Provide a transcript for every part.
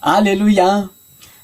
Aleloia!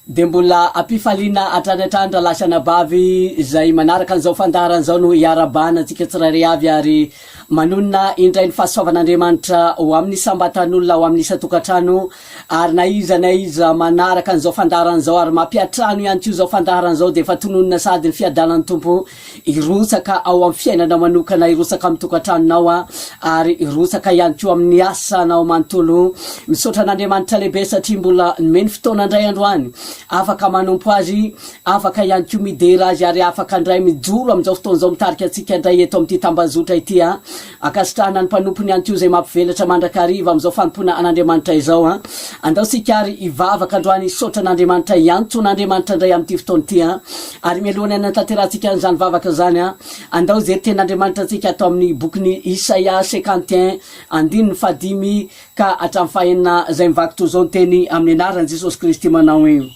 Dia mbola ampifaliana hatrany hatrany rahalahy sy anabavy izay manaraka an'izao fandaharana izao no iarahabana antsika tsirairay avy ary manonona indray ny fahasoavan'Andriamanitra ho amin'ny isam-batan'olona, ho amin'ny isan-tokantrano ary na iza na iza manaraka an'izao fandaharana izao ary mampiantrano ihany koa izao fandaharana izao dia efa tononina sahady ny fiadanan'ny Tompo Hirotsaka ao amin'ny fiainanao manokana, hirotsaka amin'ny tokantranonao ary hirotsaka ihany koa amin'ny asanao manontolo. Misaotra an'Andriamanitra lehibe satria mbola nomeny fotoana indray androany, afaka manompo Azy, afaka ihany koa midera Azy ary afaka indray mijoro amin'izao fotoana izao mitarika antsika indray eto amin'ity tambazotra ity. Ankasitrahana ny mpanompony ihany koa izay mampivelatra mandrakariva amin'izao fanompoana an'Andriamanitra izao. Andao isika ary hivavaka androany hisaotra an'Andriamanitra, hiantso an'Andriamanitra indray amin'ity fotoana ity. Ary mialohan'ny hanatanterahantsika an'izany vavaka izany, andao hijery tenin'Andriamanitra antsika ato amin'ny bokin'i Isaia 51, andininy fahadimy ka hatramin'ny fahenina, izay mivaky toy izao ny teny amin'ny anaran'i Jesosy Kristy manao hoe,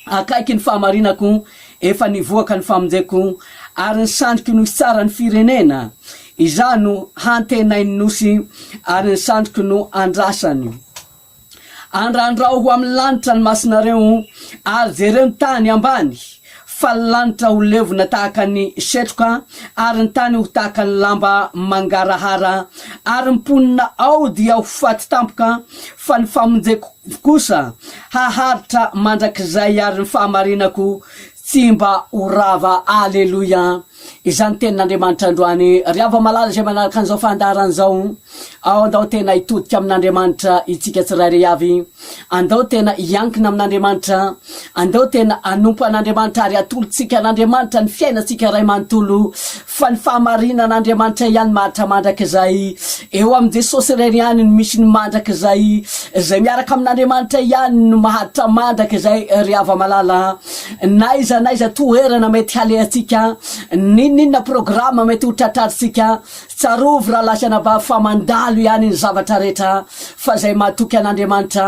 Akaiky ny fahamarinako, efa nivoaka ny famonjeko, ary ny sandriko no hitsara ny firenena. Izaho no hantenain'ny nosy, ary ny sandriko no andrasany. Andrandrao ho amin'ny lanitra ny masonareo, ary jereo ny tany ambany, fa ny lanitra ho levona tahaka ny setroka, ary ny tany ho tahaka ny lamba mangarahara, ary ny mponina ao dia ho faty tampoka, fa ny famonjeko kosa haharitra mandrakizay, ary ny fahamarinako tsy mba ho rava. Aleloia! Izany tenin'Andriamanitra androany. Ry hava-malala izay manaraka an'izao fandaharana izao, ao andao tena hitodika amin'Andriamanitra itsika tsirairay avy. Andao tena hiankina amin'Andriamanitra. Andao tena hanompo an'Andriamanitra ary hatolotsika an'Andriamanitra ny fiainantsika iray manontolo. Fa ny fahamarinan'Andriamanitra ihany maharitra mandrakizay. Eo amin'i Jesosy irery ihany no misy ny mandrakizay. Izay miaraka amin'Andriamanitra ihany no maharitra mandrakizay ry hava-malala. N'aiza n'aiza toerana mety halehantsika, n'inon'inona programa mety ho tratrarintsika, tsarovy rahalahy sy anabavy fa mandalo ihany ny zavatra rehetra, fa izay matoky an'Andriamanitra,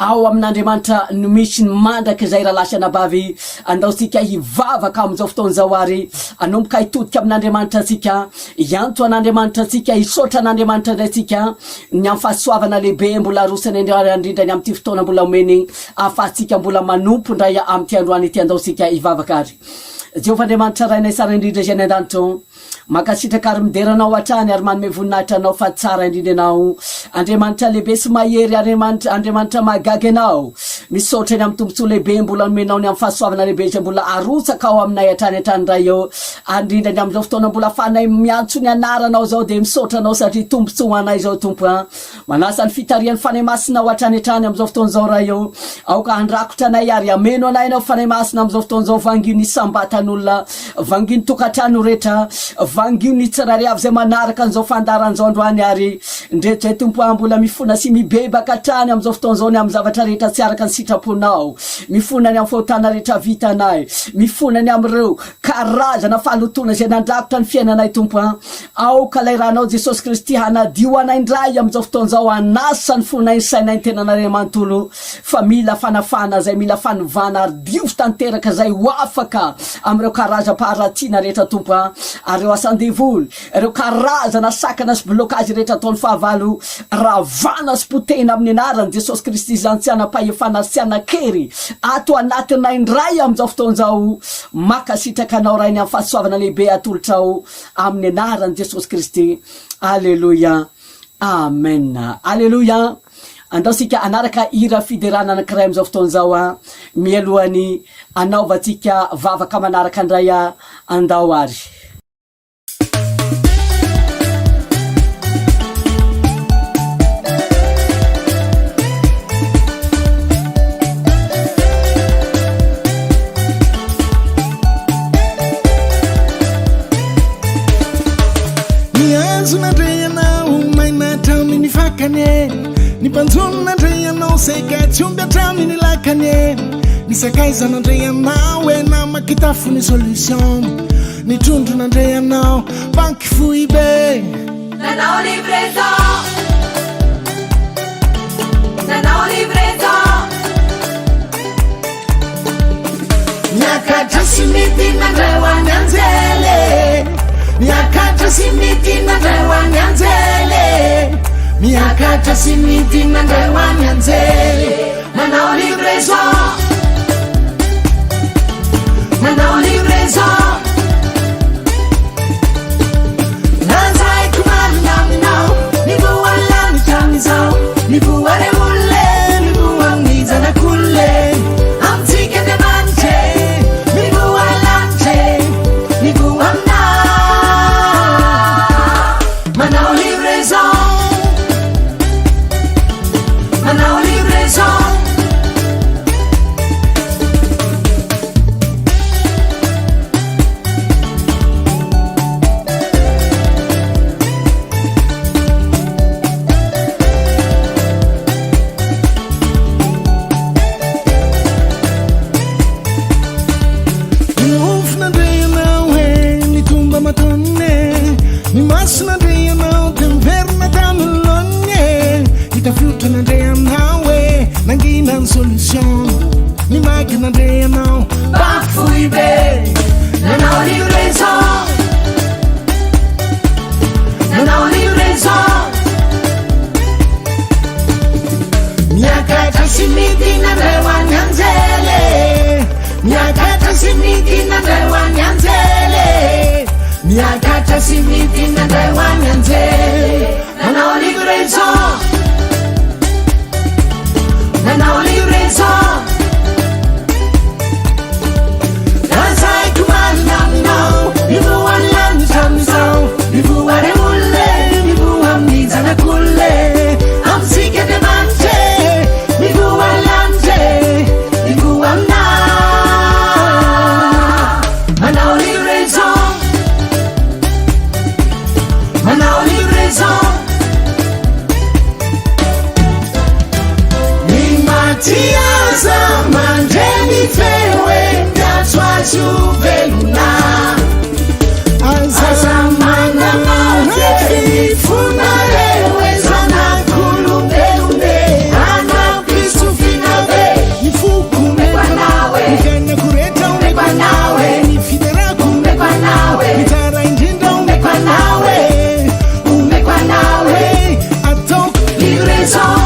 ao amin'Andriamanitra no misy ny mandrakizay rahalahy sy anabavy, andao tsika hivavaka amin'izao fotoana izao ary hanomboka hitodika amin'Andriamanitra antsika, hiantso an'Andriamanitra antsika, hisaotra an'Andriamanitra indray tsika ny amin'ny fahasoavana lehibe mbola arosany indrindra ny amin'ity fotoana mbola omeny Ahafahantsika mbola manompo indray amin'ity androany ity. Andao isika hivavaka ary. Jehovah Andriamanitra Rainay tsara indrindra izay any an-danitra ô, mankasitraka ary midera Anao hatrany ary manome voninahitra Anao fa tsara indrindra Ianao. Andriamanitra lehibe sy mahery, Andriamanitra, Andriamanitra mahagaga Ianao. Misaotra ny amin'ny tombontsoa lehibe mbola nomenao ny amin'ny fahasoavana lehibe izay mbola arotsaka ao aminay hatrany hatrany Ray ô. Ary indrindra ny amin'izao fotoana mbola afahanay miantso ny anaranao izao dia misaotra Anao satria tombontsoa ho anay izao Tompo a. Manasa ny fitarihan'ny Fanahy Masina ho hatrany hatrany amin'izao fotoana izao Ray ô. Aoka handrakotra anay ary hameno anay Ianao Fanahy Masina amin'izao fotoana izao. Vangio ny isam-batan'olona, vangio ny tokantrano rehetra, vangio ny tsirairay avy izay manaraka an'izao fandaharana izao androany ary ndreto izay Tompo ah mbola mifona sy mibebaka hatrany amin'izao fotoana izao ny amin'ny zavatra rehetra tsy araka ny sitraponao. Mifona ny amin'ny fahotana rehetra vitanay. Mifona ny amin'ireo karazana fahalotoana izay nandrakotra ny fiainanay Tompo ah. Aoka ilay Ranao Jesosy Kristy hanadio anay indray amin'izao fotoana izao, hanasa ny fonay, ny sainay, ny tenanay manontolo, fa mila fanafahana izay, mila fanovana ary diovy tanteraka izay ho afaka amin'ireo karazam-paharatsiana rehetra Tompo a, ary ireo asan-devoly, ireo karazana sakana sy blocage rehetra ataon'ny fahavalo, ravana sy potehina amin'ny anaran'i Jesosy Kristy izany tsy hanam-pahefana sy tsy hanan-kery ato anatinay indray amin'izao fotoana izao, mankasitraka Anao Ray ny amin'ny fahasoavana lehibe atolotrao Amin'ny anaran'i Jesosy Kristy. Aleloia. Amen. Aleloia. Andao isika hanaraka hira fiderana anankiray amin'izao fotoana izao a, mialohan'ny hanaovantsika vavaka manaraka indray a, andao ary. Ny hazo nandre ianao maina hatramin'ny fakany e Ny mpanjono nandre ianao saika tsy omby hatramin'ny lakany e Ny sakaiza nandre ianao e namaky tafo ny solution Ny trondro nandre ianao banky foibe Nanao livraison Nanao livraison Miakatra sy midina indray ho an'ny anjely Miakatra sy midina indray ho an'ny anjely. Miakatra sy midina indray ho an'ny anjely Manao livraison Manao livraison Lazaiko marina aminao Mivoha ny lanitra amin'izao Mivoha re olona e Mivoha amin'ny zanak'olona e Amintsika Andriamanitra e Mivoha ny lanitra e Mivoha aminao Manao livraison Manao livraison Ny nofy nandre ianao e, ny tomba mataoniny e, ny maso nandre ianao dia miverina tamin'ny laoniny e, ny tafiotra nandre anao e, nangina ny solution, ny magy nandre anao, Banky foibe Nanao livraison Nanao livraison Miakatra sy midina indray ho an'ny anjely e. Miakatra sy midina indray ho an'ny anjely e. Miakatra sy midina indray ho an'ny anjely Nanao livraison Nanao livraison Lazaiko marina aminao Mivoha ny lanitra amin'izao Mivoha re olona e Mivoha amin'ny zanak'olona e Amintsika Andriamanitra e Mivoha ny lanitra e Mivoha aminao Manao livraison Manao livraison Ny maty aza mandre ny feo e Miantso azy ho velona Aza manamafy ny fonareo e Zanak'olombelona e Anam-pisofina be Ny foko omeko anao e. Ny fiainako rehetra omeko anao e. Ny fiderako Omeko anao e. Ny tsara indrindra Omeko anao e. Omeko anao e. Ataoko Livraison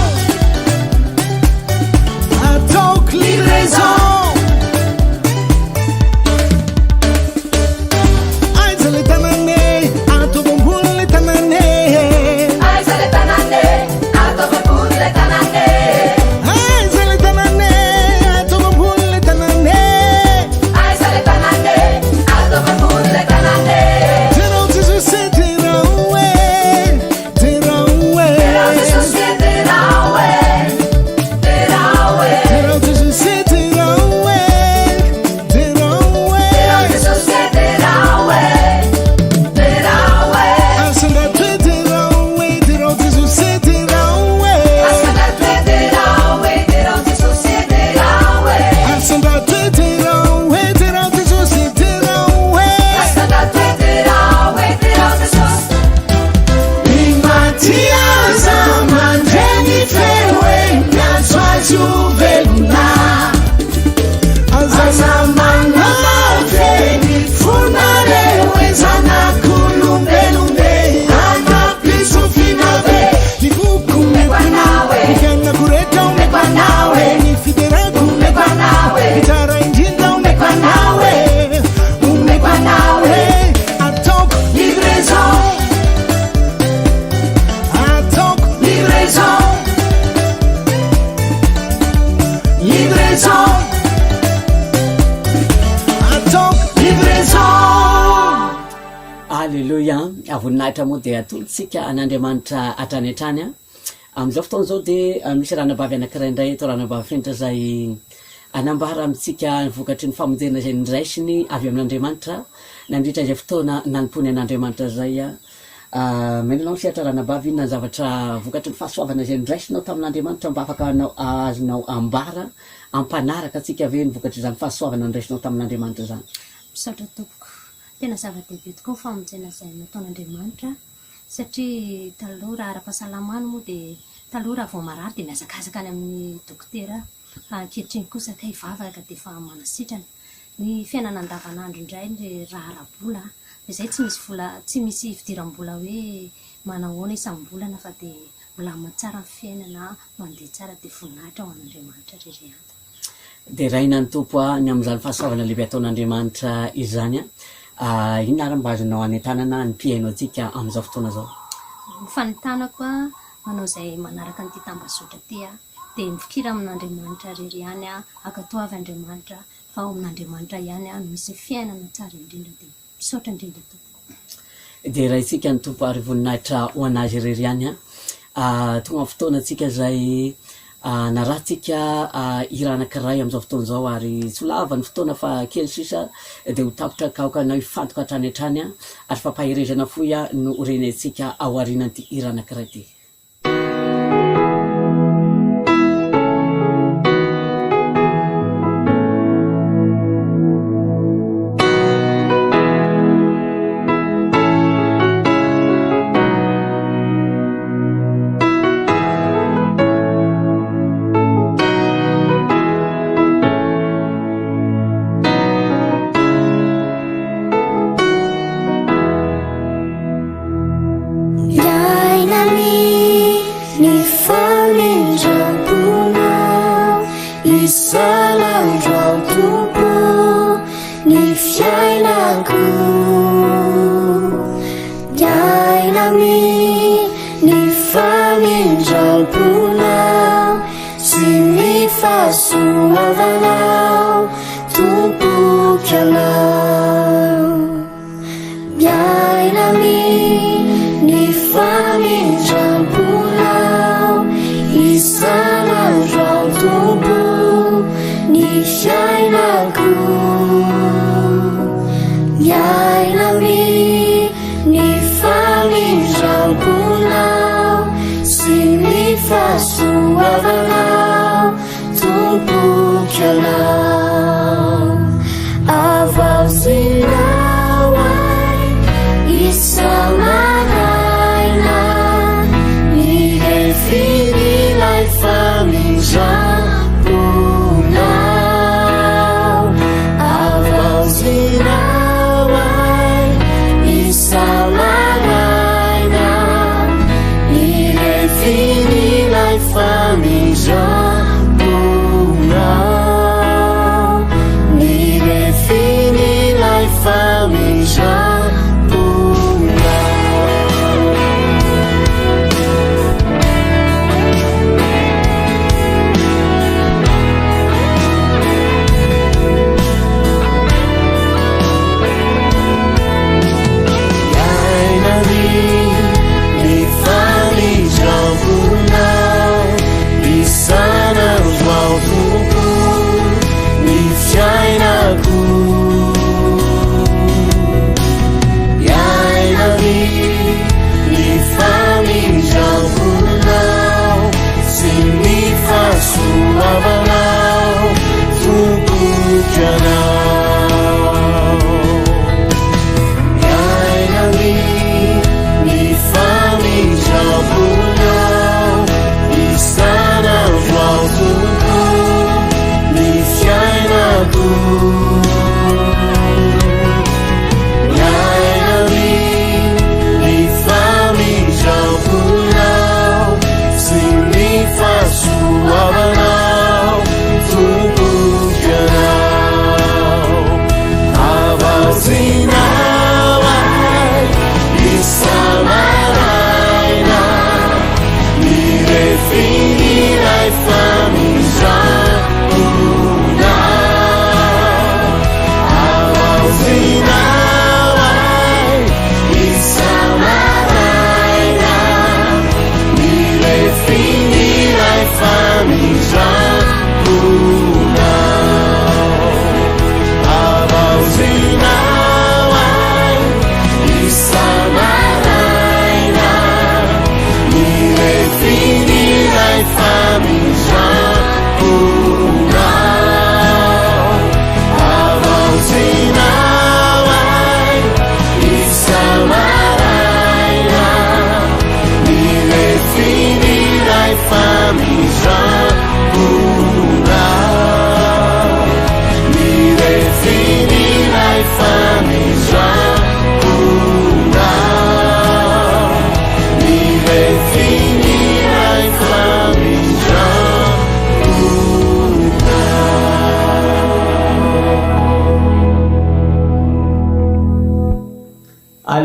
Ataoko livraison Aiza le tanàna e Ataovy ambony le tanàna e Aiza le tanàna e Ataovy ambony le tanàna e Aiza le tanàna e Ataovy ambony le tanàna e Aiza le tanàna e Ataovy ambony le tanàna e Derao Jesosy derao e Derao e Derao Jesosy derao e Derao e Derao Jesosy derao e Derao e Derao Jesosy derao e Derao e Asandrato e derao e Derao Jesosy derao e Asandrato e derao e Derao Jesosy derao e Asandrato e derao e Derao Jesosy derao e Asandrato e derao e Derao Jesosy Ny maty aza mandre ny feo e Miantso azy ho velona Aza manamafy ny fonareo e Zanak'olombelona e Anam-pisofina be Ny foko omeko anao e. Ny fiainako rehetra Omeko anao e. Ny fiderako Omeko anao e. Ny tsara indrindra Omeko anao e. Omeko anao e. Ataoko Livraison Ataoko Livraison Livraison Ataoko Livraison Aleloia! Voninahitra moa dia atolotsika an'Andriamanitra hatrany hatrany a. Amin'izao fotoana izao dia misy ranabavy anankiray indray eto Ranabavy Fenitra izay hanambara amintsika ny vokatry ny famonjena izay noraisiny avy amin'Andriamanitra nandritra izay fotoana nanompoany an'Andriamanitra izay. Omena anao ny sehatra ranabavy, inona ny zavatra vokatry ny fahasoavana izay noraisinao tamin'Andriamanitra mba afaka azonao ambara hampanaraka antsika ve ny vokatr'izany fahasoavana noraisinao tamin'Andriamanitra izany? Misaotra tompoko. Tena zava-dehibe tokoa ny famonjena izay nataon'Andriamanitra satria taloha raha ara-pahasalamana moa dia taloha raha vao marary dia mihazakazaka any amin'ny dokotera fa ankehitriny kosa kay vavaka dia efa manasitrana. Ny fiainana andavanandro indray ny raha ara-bola dia izay tsy misy vola tsy misy fidiram-bola hoe. manahoana isam-bolana fa dia milamina tsara ny fiainana, mandeha tsara dia voninahitra ho an'Andriamanitra irery ihany. Deraina ny Tompo a, ny amin'izany fahasoavana lehibe ataon'Andriamanitra izany a. Inona ary mba azonao anentanana ny mpihaino antsika amin'izao fotoana izao? Ny fanentanako a, manao izay manaraka an'ity tambazotra ity a, dia mifikira amin'Andriamanitra irery ihany a, ankatoavy Andriamanitra fa ao amin'Andriamanitra ihany no misy ny fiainana tsara indrindra dia misaotra indrindra tompoko. Deraintsika ny Tompo ary voninahitra ho an'Azy irery ihany an. Tonga ny fotoana antsika izay narahantsika hira anankiray amin'izao fotoana izao ary tsy ho lava ny fotoana fa kely sisa dia ho tapitra ka aoka anao hifantoka hatrany hatrany ary fampaherezana fohy no ho renentsika ao aorianan'ity hira anankiray ity.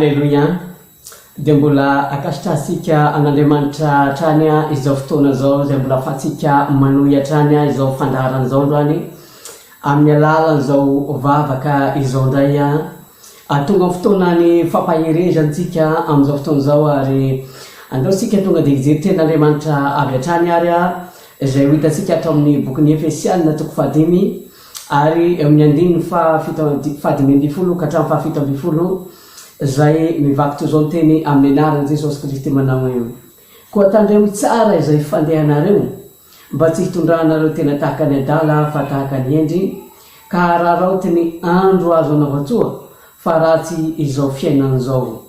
Aleloia! Dia mbola ankasitrahantsika an'Andriamanitra hatrany izao fotoana izao izay mbola afahantsika manohy hatrany izao fandaharana izao androany amin'ny alalan'izao vavaka izao indray. Tonga ny fotoana ny fampaherezantsika amin'izao fotoana izao ary andao isika tonga dia hijery tenin'Andriamanitra avy hatrany ary izay ho hitantsika ato amin'ny bokin'ny Efesiana toko fahadimy Ary eo amin'ny andininy fahadimy ambin'ny folo ka hatramin'ny fahafito ambin'ny folo izay mivaky toy izao ny teny amin'ny anaran'i Jesosy Kristy manao hoe, Koa tandremo tsara izay fandehanareo, mba tsy hitondranareo tena tahaka ny adala fa tahaka ny hendry, ka hararaoty ny andro azo anaovan-tsoa, fa ratsy izao fiainana izao.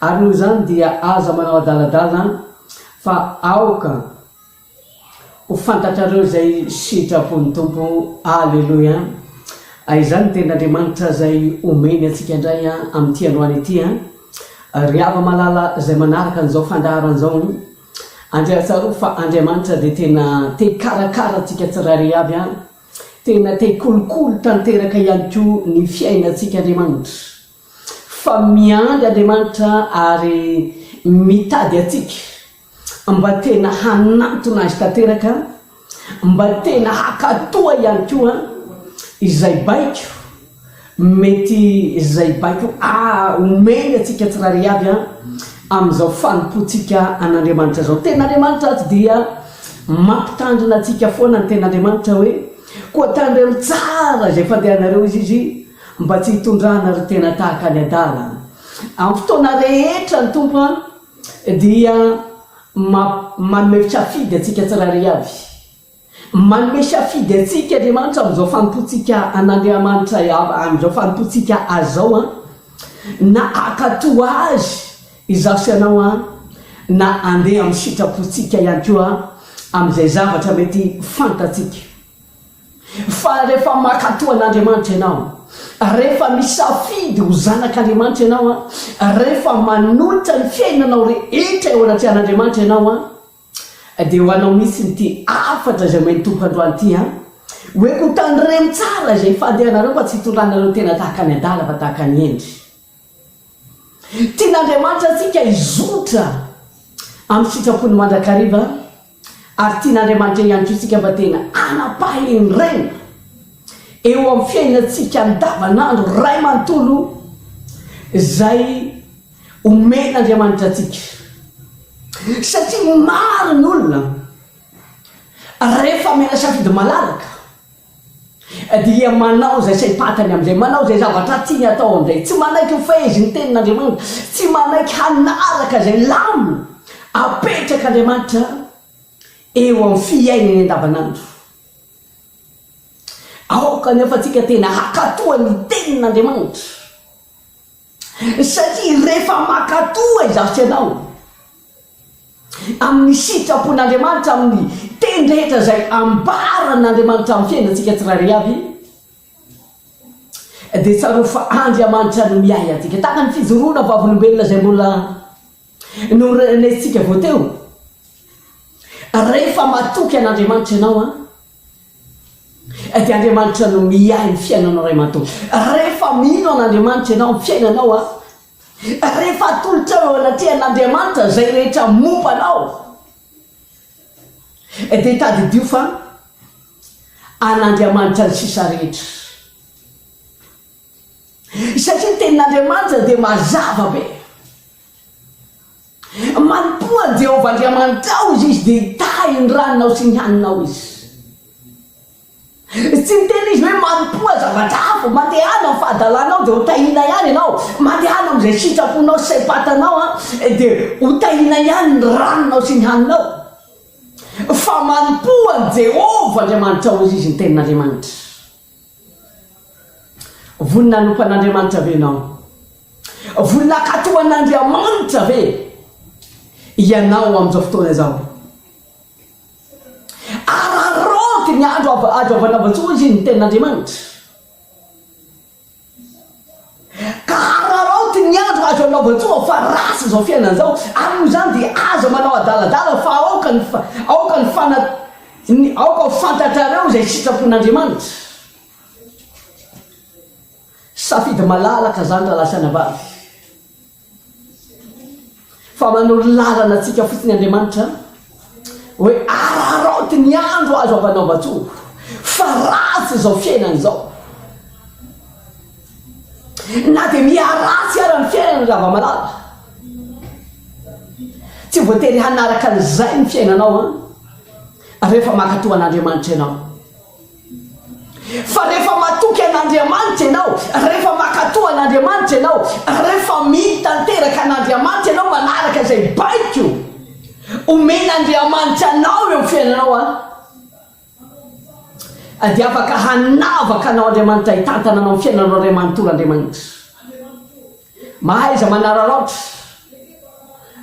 Ary noho izany dia aza manao adaladala, fa aoka Ho fantatrareo izay sitrapon'ny Tompo. Aleloia. Izany ny tenin'Andriamanitra izay omeny antsika indray amin'ity androany ity. Ry hava-malala izay manaraka an'izao fandaharana izao, andeha tsarovy fa Andriamanitra dia tena te hikarakara antsika tsirairay avy, tena te hikolokolo tanteraka ihany koa ny fiainantsika Andriamanitra. Fa miandry Andriamanitra ary mitady antsika. mba tena hanantona azy tanteraka, mba tena hakatoa ihany koa izay baiko mety izay baiko omeny antsika tsirairay avy amin'izao fanompoantsika an'Andriamanitra izao. Tenin'Andriamanitra ato dia mampitandrina antsika foana ny tenin'Andriamanitra hoe koa tandremo tsara izay fandehanareo izy izy mba tsy hitondranareo tena tahaka ny adala. Amin'ny fotoana rehetra ny Tompo dia manome safidy antsika tsirairay avy. Manome safidy antsika Andriamanitra amin'izao fanompoantsika an'Andriamanitra amin'izao fanompoantsika Azy izao an, na hankatò Azy izaho sy ianao an, na handeha amin'ny sitrapontsika ihany koa amin'izay zavatra mety fantatsika. Fa rehefa mankatò an'Andriamanitra ianao, rehefa misafidy ho zanak'Andriamanitra ianao, rehefa manolotra ny fiainanao rehetra eo anatrehan'Andriamanitra ianao, dia ho anao mihitsy ity hafatra izay omen'ny Tompo androany ity, hoe koa tandremo tsara izay fandehanareo fa tsy hitondranareo tena tahaka ny adala fa tahaka ny hendry. Tian'Andriamanitra antsika hizotra amin'ny sitrapony mandrakariva ary tian'Andriamanitra ihany koa isika mba tena hanam-pahendrena eo amin'ny fiainantsika andavanandro ray manontolo izay omen'Andriamanitra antsika. Satria maro ny olona rehefa omena safidy malalaka dia manao izay saim-pantany amin'izay, manao izay zavatra tiany atao amin'izay, tsy manaiky ho fehezin'ny Tenin'Andriamanitra, tsy manaiky hanaraka izay lamina apetrak'Andriamanitra eo amin'ny fiainany andavanandro. Aoka anefa antsika tena hankatoa ny Tenin'Andriamanitra, satria rehefa mankatoa izaho sy ianao, Amin'ny sitrapon'Andriamanitra, amin'ny teny rehetra izay ambaran'Andriamanitra amin'ny fiainantsika tsirairay avy, dia tsarovy fa Andriamanitra no miahy antsika. Tahaka ny fijoroana vavolombelona izay mbola norenesintsika vao teo, rehefa matoky an'Andriamanitra ianao an, dia Andriamanitra no miahy ny fiainanao ray manontolo. Rehefa mino an'Andriamanitra ianao amin'ny fiainanao an, Rehefa atolotrao eo anatrehan'Andriamanitra izay rehetra momba anao, dia tadidio fa an'Andriamanitra ny sisa rehetra. Satria ny tenin'Andriamanitra dia mazava be. Manompoa an'i Jehovah Andriamanitrao izy, izy dia hitahy ny ranonao sy ny haninao izy. Tsy niteny izy hoe manompoa zavatra hafa, mandehana amin'ny fahadalanao dia ho tahiana ihany ianao, mandehana amin'izay sitraponao sy saim-patanao dia ho tahiana ihany ny ranonao sy ny haninao. Fa manompoa an'i Jehovah Andriamanitrao hoy izy ny tenin'Andriamanitra. Vonona hanompo an'Andriamanitra ve ianao? Vonona hankatò an'Andriamanitra ve ianao amin'izao fotoana izao? Araraoty ny andro azo avanavan-tsoa hoy izy ny tenin'Andriamanitra. Ka araraoty ny andro azo anaovan-tsoa fa ratsy izao fiainana izao. Ary noho izany dia aza manao adaladala fa aoka ny aoka ny fana ny aoka ho fantatrareo izay sitrapon'Andriamanitra. Safidy malalaka izany rahalahy sy anabavy. Fa manoro lalana antsika fotsiny Andriamanitra hoe araraoty ny andro azo ampanaovan-tsoa fa ratsy izao fiainana izao. Na dia miharatsy ara ny fiainana ry hava-malala, tsy voatery hanaraka an'izay ny fiainanao an, rehefa mankatò an'Andriamanitra ianao. Fa rehefa matoky an'Andriamanitra ianao, rehefa mankatò an'Andriamanitra ianao, rehefa mino tanteraka an'Andriamanitra ianao, manaraka izay baiko omen'Andriamanitra anao eo amin'ny fiainanao an, dia afaka hanavaka anao Andriamanitra, hitantana anao amin'ny fiainanao iray manontolo Andriamanitra. Mahaiza manararaotra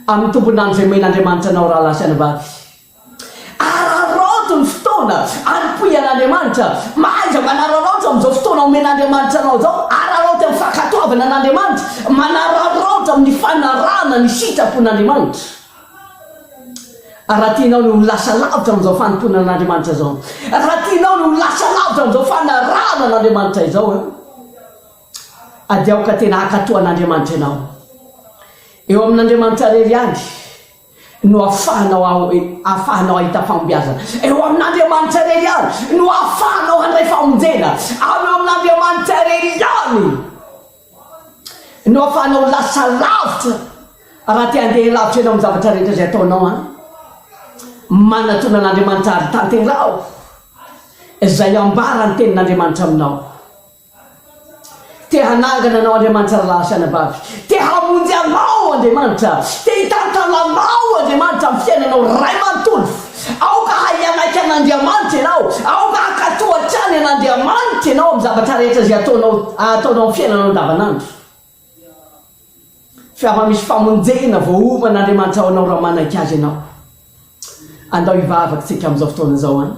amin'ny tombon'andro izay omen'Andriamanitra anao rahalahy sy anabavy. Araraoty ny fotoana anompoy an'Andriamanitra. Mahaiza manararaotra amin'izao fotoana omen'Andriamanitra anao izao. Araraoty amin'ny fankatoavana an'Andriamanitra. Manararaotra amin'ny fanarahana ny sitrapon'Andriamanitra. Raha tianao ny ho lasa lavitra amin'izao fanompoana an'Andriamanitra izao, raha tianao ny ho lasa lavitra amin'izao fanarahana an'Andriamanitra izao, dia aoka tena hankatò an'Andriamanitra ianao. Eo amin'Andriamanitra irery ihany no ahafahanao ahafahanao hahita fahombiazana. Eo amin'Andriamanitra irery ihany no ahafahanao handray famonjena. Eo amin'Andriamanitra irery ihany no ahafahanao lasa lavitra raha te handeha lavitra ianao amin'ny zavatra rehetra izay ataonao an. Manatona an'Andriamanitra ary tanteraho izay ambaran'ny tenin'Andriamanitra aminao. Te hanangana anao Andriamanitra ry lahy sy anabavy. Te hamonjy anao Andriamanitra. Te hitantana anao Andriamanitra amin'ny fiainanao ray manontolo. Aoka hahay hanaiky an'Andriamanitra ianao. Aoka hankatò hatrany an'Andriamanitra ianao amin'ny zavatra rehetra izay ataonao ataonao amin'ny fiainanao andavanandro. Fa efa misy famonjena voaoman'Andriamanitra ho anao raha manaiky Azy ianao. Andao hivavaka isika amin'izao fotoana izao an.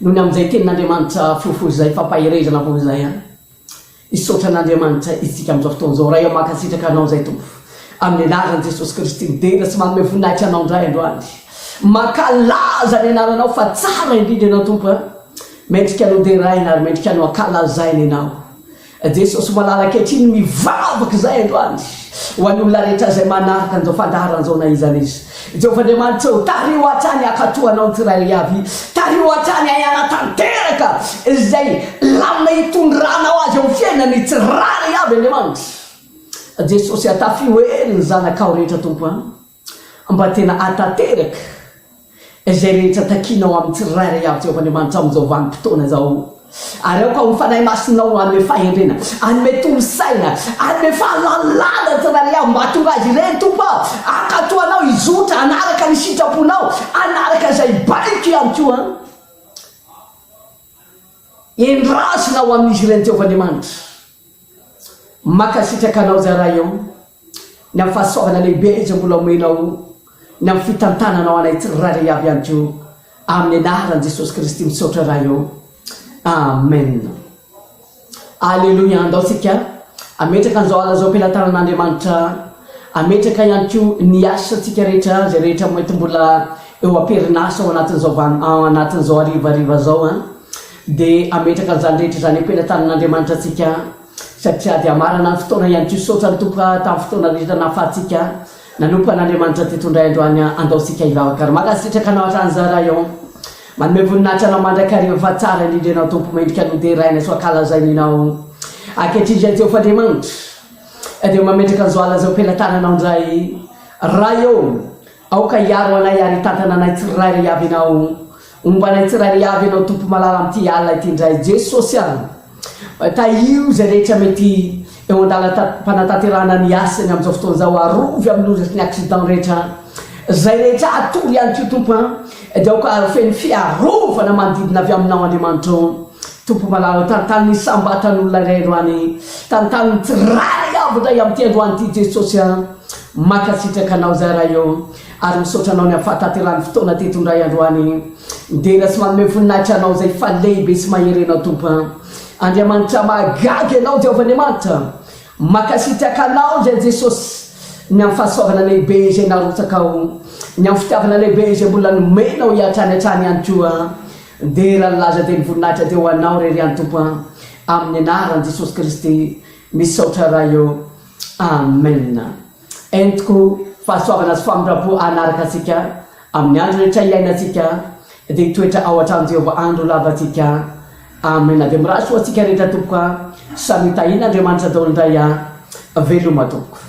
Noho ny amin'izay tenin'Andriamanitra fohifohy izay, fampaherezana fohy izay an. Hisaotra an'Andriamanitra isika amin'izao fotoana izao. Ray ô mankasitraka Anao izay Tompo. Amin'ny anaran'i Jesosy Kristy midera sy manome voninahitra Anao indray androany. Mankalaza ny anaranao fa tsara indrindra Ianao Tompo an. Mendrika ny hoderaina ary mendrika ny ho ankalazaina Ianao. Jesosy malala ankehitriny mivavaka izay androany ho an'ny olona rehetra izay manaraka an'izao fandaharana izao na iza na iza. Jehovah Andriamanitra ô, tariho hatrany hankatò Anao ny tsirairay avy. Tariho hatrany hahay hanatanteraka izay lamina hitondranao azy eo amin'ny fiainany tsirairay avy Andriamanitra. Jesosy atafio hery ny zanakao rehetra Tompo a. Mba tena hahatanteraka izay rehetra takianao amin'ny tsirairay avy Jehovah Andriamanitra amin'izao vanim-potoana izao. Ary aoka ho ny Fanahy Masinao no hanome fahendrena, hanome tolo-saina, hanome fahalalana ny tsirairay avy mba hahatonga azy ireny, Tompo a, hankatò Anao, hizotra, hanaraka ny sitraponao, hanaraka izay baiko ihany koa. Endrasina ho amin'izy ireny Jehovah Andriamanitra. Mankasitraka anao zay Ray ô, ny amin'ny fahasoavana lehibe izay mbola omenao, ny amin'ny fitantananao anay tsirairay avy ihany koa, amin'ny anaran'i Jesosy Kristy misaotra Ray ô. Amen. Aleloia, andao tsika ametraka an'izao alina izao am-pelatanan'Andriamanitra, ametraka ihany koa ny asantsika rehetra, izay rehetra mety mbola eo am-perinasa ao anatin'izao van- ao anatin'izao harivariva izao an. Dia hametraka an'izany rehetra izany am-pelatanan'Andriamanitra antsika, satria dia hamarana ny fotoana ihany koa. Misaotra ny Tompo tamin'ny fotoana rehetra nahafahantsika nanompo an'Andriamanitra teto indray androany. Andao isika hivavaka. Ary mankasitraka Anao hatrany izahay Ray ô. Manome voninahitra Anao mandrakariva fa tsara indrindra Ianao Tompo, mendrika ny hoderaina sy ho ankalazaina Ianao. Ankehitriny izay Jehovah Andriamanitra, dia mametraka an'izao alina izao am-pelatananao indray. Ray ô, aoka hiaro anay ary hitantana anay tsirairay avy Ianao. Homba anay tsirairay avy Ianao Tompo malala amin'ity alina ity indray. Jesosy a! Tahio izay rehetra mety eo an-dalam-panatanterahana ny asany amin'izao fotoana izao. Arovy amin'ny loza sy ny accident rehetra. Izay rehetra hatory ihany koa Tompo a! Dia aoka ho feno fiarovana manodidina avy Aminao Andriamanitra ô. Tompo malala ô, tantano ny isam-batan'olona iray androany. Tantano ny tsirairay avy indray amin'ity androany ity Jesosy a! Mankasitraka Anao izahay Ray ô. Ary misaotra Anao ny amin'ny fahatanterahan'ny fotoana teto indray androany. Midera sy manome voninahitra Anao izay fa lehibe sy mahery Ianao Tompo a. Andriamanitra mahagaga Ianao Jehovah Andriamanitra. Mankasitraka Anao izay Jesosy ny amin'ny fahasoavana lehibe izay narotsakao, ny amin'ny fitiavana lehibe izay mbola nomenao hatrany hatrany ihany koa. Dera ny laza dia ny voninahitra dia ho Anao irery ihany Tompo a. Amin'ny anaran'i Jesosy Kristy misaotra Ray ô. Amen. Entiko. Fahasoavana sy famindram-po hanaraka antsika amin'ny andro rehetra iainantsika, dia hitoetra ao an-tranon'i Jehovah andro lava antsika. Amena. Dia mirary soa antsika rehetra tompoko a. Samy ho tahian'Andriamanitra daholo indray a. Veloma tompoko.